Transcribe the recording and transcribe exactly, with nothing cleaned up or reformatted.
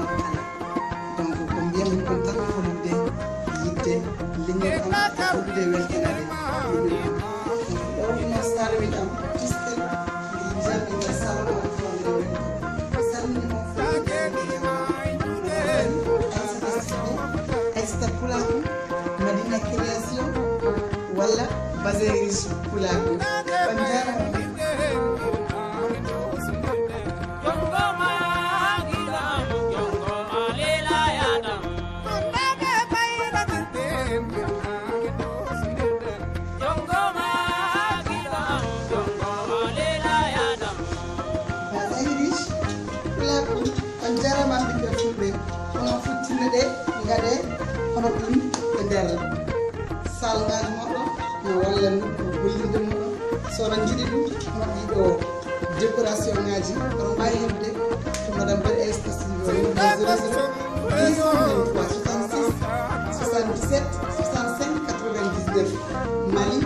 wonaa ko alaa. Donc ko mbiyami kon tan ko hollude yiɗde leñol am, hollude weltanade yimɓe am. Donc ɗo wonno salmiɗam Christelle, mi yimjami ngal salama fondere welko. Salmini mon fof. Aysata Pulaaku, Madina Création, walla Bazin Riche Pulaaku. On njaaraama. Bazin Riche Pulaaku, on njaaraama ɓiɓɓe fulɓe. Kono futtinde ɗe ngaɗe hono ɗum e nder salngaaji moɗon, no walla nokku gollirde moɗon. So oɗon njiɗi ɗum, hono ɗiɗo décoration ngaji, oɗon mbaawi heɓde to Madame Bari Aïssata Sy o numéro zéro zéro dix vingt-trois soixante-six soixante-dix-sept soixante-cinq quatre-vingt-dix-neuf. Mali,